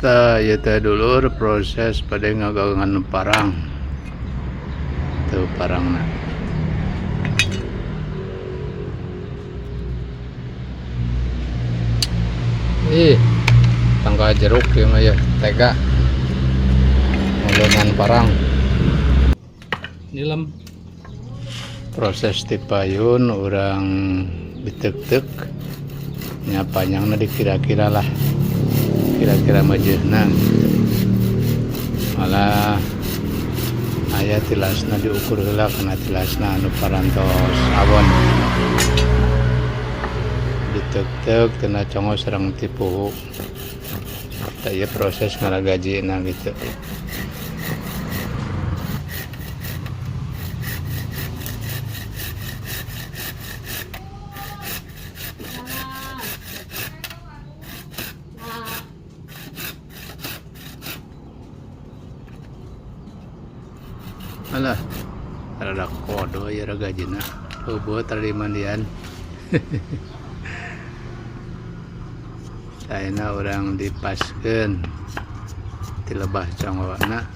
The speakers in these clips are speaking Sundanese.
Tah, ieu teh dulur, proses pada ngagagangan parang. Tuh parangna. Ih, tangkal jeruk ieu mah ya, tega. Ngulungan parang. Nilem. Proses ti payun urang ditek-tek nya, panjangna dikira-kira lah, kira-kira majeuna gitu. Malah aya tilasna diukur heula kana tilasna anu parantos awon. Ditek-tek tina congo sareng ti puhu. Tah, ieu proses ngaragajina gitu. Alah, rada kodo ya ragajina. Heubeut tadi mandian. Ayeuna urang dipaskeun ti lebah congona,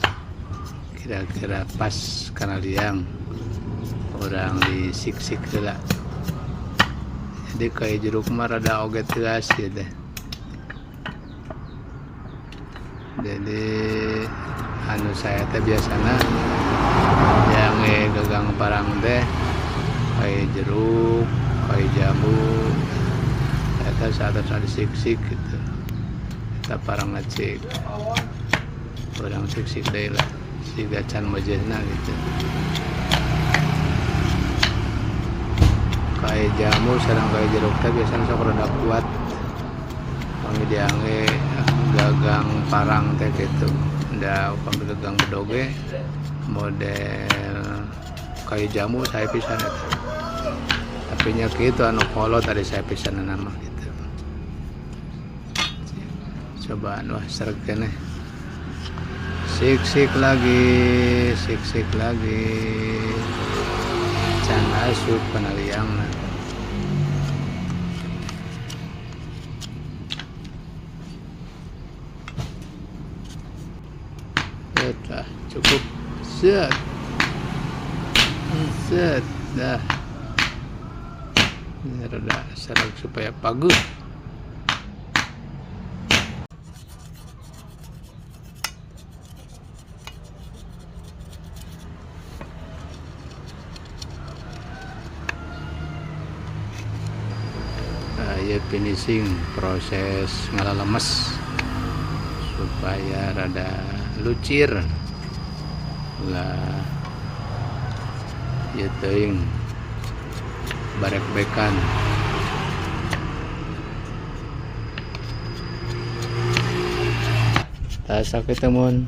kira-kira pas kana liang, urang disiksik heula. Jadi kayak jeruk mah rada oge tegas ieu teh. Jadi anu saya teh biasana yang gagang parang teh kayak jeruk, kayak jambu eta saat disiksik gitu. Eta parang ngecik, urang siksik deui lah siga can mejehna gitu. Kayak jambu sareng kayak jeruk teh biasanya sok rada kuat pami diangge gagang parang teh gitu. Da upami gagang bedog ge model kayu jambu sae pisan eta, tapi nya kitu anu kolot tadi sae pisan nama gitu. Cobaan wah, sreg keneh. Sik-sik lagi, sik-sik lagi, can asup kana liangna. Eta cukup. Set set dah. Ini rada serag supaya paguh. Nah, ya finishing proses ngalalemes supaya rada lucir lah ya, teuing barek-bekan. Tah, sakitu mun.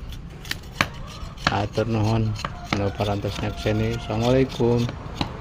Atur nuhun nu parantos nyakseni. Assalamualaikum.